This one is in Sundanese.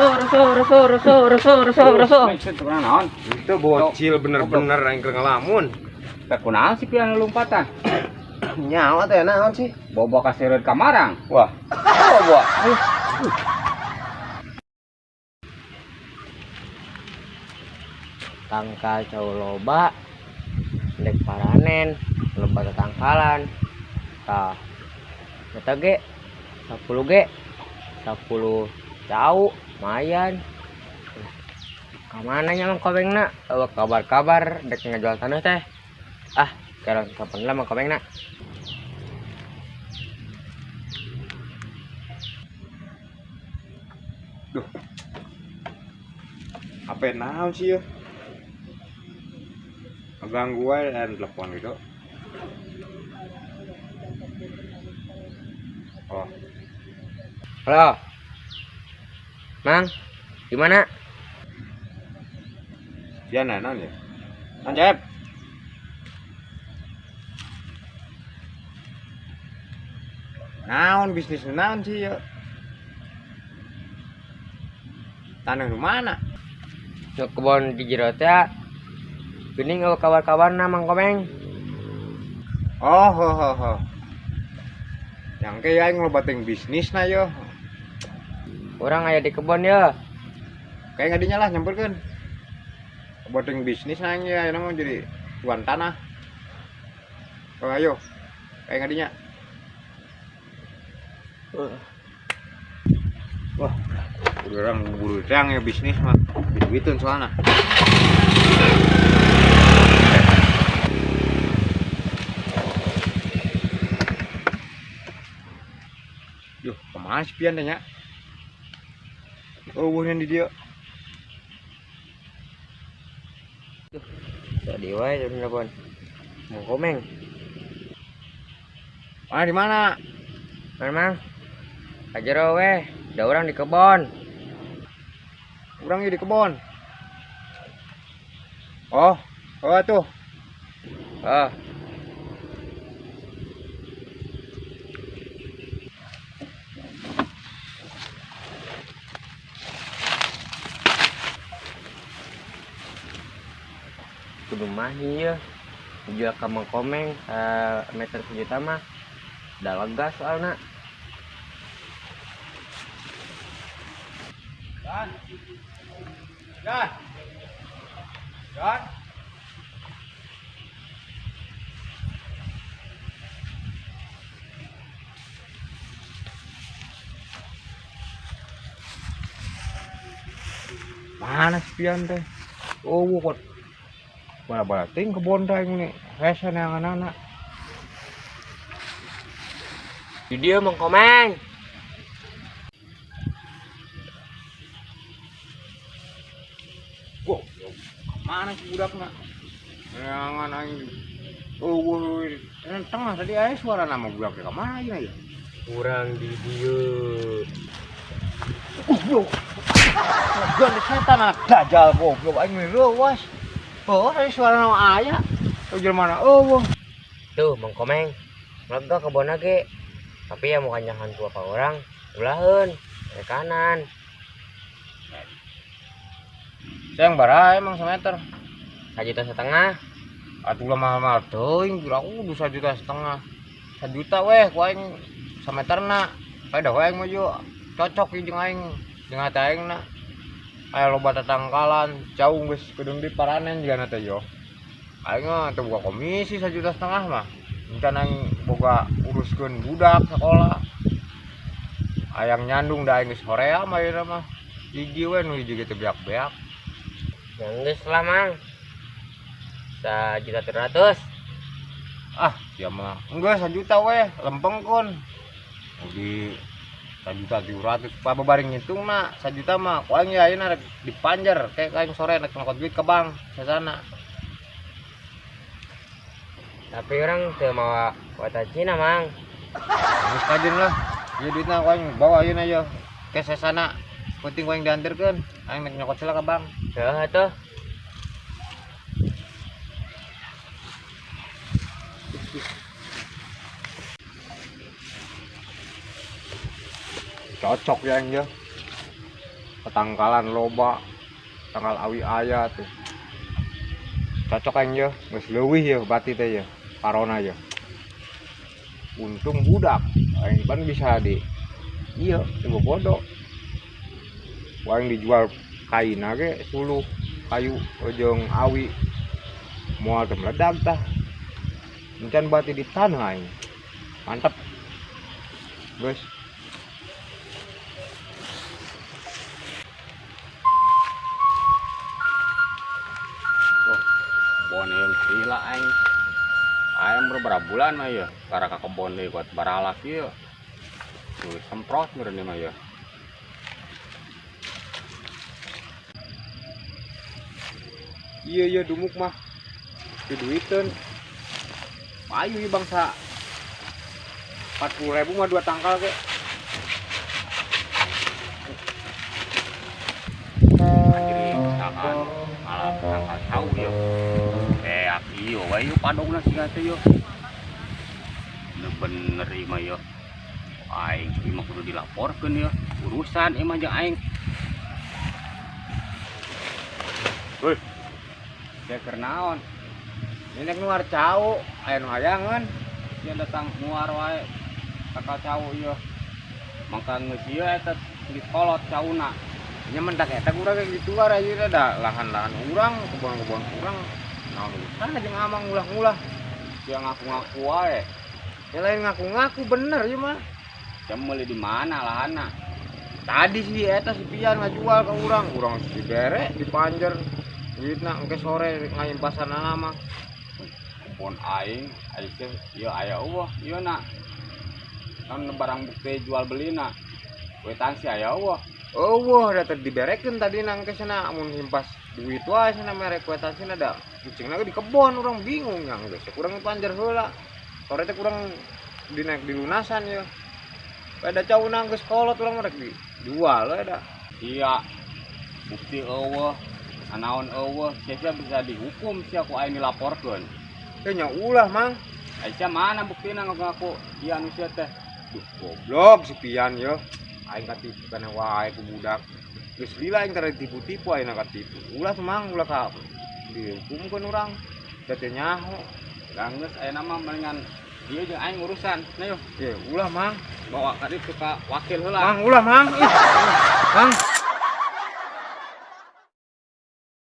Reso, reso, reso, reso, reso, reso, reso. Naon? Itu bocil bener-bener aing keur ngalamun. Teh kunaon sih pian lompatan? Nyawa teh naon sih? Bobo kaseureut ka marang. Wah. Bobo. Tangkal cau loba, ndek paranen, loba tetangkalan. Tah. Eta ge 10 ge 10 cau lumayan. Kamana nya Mang Komengna? Eueuh kabar-kabar dek ngajual tanah teh. Ah, karon kapan lah Mang Komengna? Duh. Apa naon sih ya? Ganggu wae dan telepon gitu. Oh, Halo. Mang, gimana? dia naon ya? Naon Cep? Naon bisnis naon sih ya? Tanah di mana? Nu kebon di jero teh. Geuning eueuh kabar-kabarna Mang Komeng. Oh, ho, ho, ho. Yang kayak aing loba teuing bisnis na yo. Urang aya di kebon ya. Kayak ngadinya lah nyamperkeun. Loba teuing bisnis na aing ya, ayeuna mah jadi tuan tanah. Oh, ayo. Kayak ngadinya. Wah, orang buru terang ya bisnis mah. Duitun soalnya. Duh, kemana sih pian tanya? Oh, bukan di dia. Tadi wae telepon. Mang Komeng. Mana di mana? Mana Mang? Ka jero weh, da urang di kebon. Urang di kebon. Oh, oh tuh. Oh. Kudu mahi ya. Jual ka Mang Komeng meter sejuta mah. Da lega soalna. Dan. Dan. Dan. Mana sih pian teh? Oh, kok bala-bala ting kebon teh ini. Hese yang anak-anak. Di dia Mang Komeng. Wah, mana sih budakna? Jangan aing. Oh, wah, tengah tadi aya suara nama budak teh kamana ieu ya? Urang di dieu. Goblok. Ganda setan anak dajal goblok aing leuwas. Oh, tadi suara nama aya. Oh, jelema mana? Oh, wah. Tuh Mang Komeng. Lega kebon ge. Tapi ya mau kanyahan gua ka urang, ulaheun ke kanan. Sayang bara emang semeter. 1,5 juta. Atuh lah mahal-mahal teuing, gila aku kudu 1,5 juta. 1 juta weh ku aing sameterna. Pada we aing mah juga cocok ieu jeung aing, jeung hati aing na. Aya loba tatangkalan, jauh geus kudu di paranen jigana teh yo. Aing mah teu boga komisi 1,5 juta mah. Encan aing boga uruskeun budak sekolah. Ayang nyandung da aing geus horea mah ayeuna mah. Hiji we nu hiji ge teu beak-beak. Ya geus lah Mang. 1,3 juta. Ah, sia mah. Enggak 1 juta weh, lempeng kun. Di 1,3 juta pa babaring ngitungna 1 juta mah ku aing ya ayeuna rek dipanjer kayak aing sore rek nyokot duit ke bank sasana. Tapi orang teu mawa kuota Cina, Mang. Geus kajeun lah. Ieu duitna ku aing bawa ayeuna ye. Ke sasana. Penting ku aing dianterkeun. Aing rek nyokot heula ka bank. Heuh atuh. Cocok ya aing ya. Petangkalan loba, tangkal awi aya tuh. Cocok aing ye, geus leuwih ye bati teh ye, parona ye. Untung budak, aing pan bisa di iya, bodoh. Aing dijual kaina ge suluh kayu jeung awi. Moal teu meledag tah. Encan bati di tanah aing. Mantap. Guys. Oh, kebon yang gila aing. Aing beberapa bulan mah ya, karena ka kebon deui kuat baralak ieu. Tuh semprot meureun ieu mah ya. Iya iya dumuk mah. Diduiteun. Payu ieu bangsa. 40.000 mah 2 tangkal ge. Anjir, misalkan malah tangkal cau ya. Ieu wae ieu padongna siga teh ieu. Bener ieu mah ieu. Aing ieu mah kudu dilaporkeun ieu. Urusan ieu mah jeung aing. Woi. Sia keur naon? Nenek nuar cau, aya nu hayangeun. Sia datang nuar wae tangkal cau ieu. Mangka geus ieu eta geus kolot cauna. Nya mentak eta urang ge gitu wae ayeuna da lahan-lahan urang, kebon-kebon urang. Naon urusan jeung amang ulah-ulah. Sia ngaku-ngaku wae. Ya lain ngaku-ngaku bener ieu mah. Sia meuli di mana lahanna? Tadi si eta si Pian ngajual ka urang, urang dibere dipanjer. Duitna engke sore ngayimpasanana mah. Kebon aing, aing teh ieu aya eueuh ieu na. Kan barang bukti jual belina. Wetan si aya eueuh. Eueuh da teh diberekeun tadi nang ke sana mun himpas duit wae sana merek kwetasina da. Kucingna ge di kebon urang bingung yang geus kurang dipanjer heula. Sore teh kurang dinaik dilunasan ye. Ada cauna geus kolot urang mah rek dijual we da. Iya. Bukti eueuh, anaon eueuh, sia-sia bisa dihukum sia ku aing dilaporkeun. Teh nya ulah, Mang. Ai sia mana buktina ngaku-ngaku ieu anu sia teh? Duh, goblok si Pian ye. Aing katipu kana wae ku budak. Geus lila aing tara ditipu-tipu aing katipu. Ulah tuh, Mang, ulah ka dihukumkeun urang. Da teu nyaho. Da geus ayeuna mah mendingan ieu jeung aing urusan. Nah, yeuh. Ye, ulah, Mang. Bawa ka ditu ka wakil heula. Mang, ulah, Mang. Ih, Mang.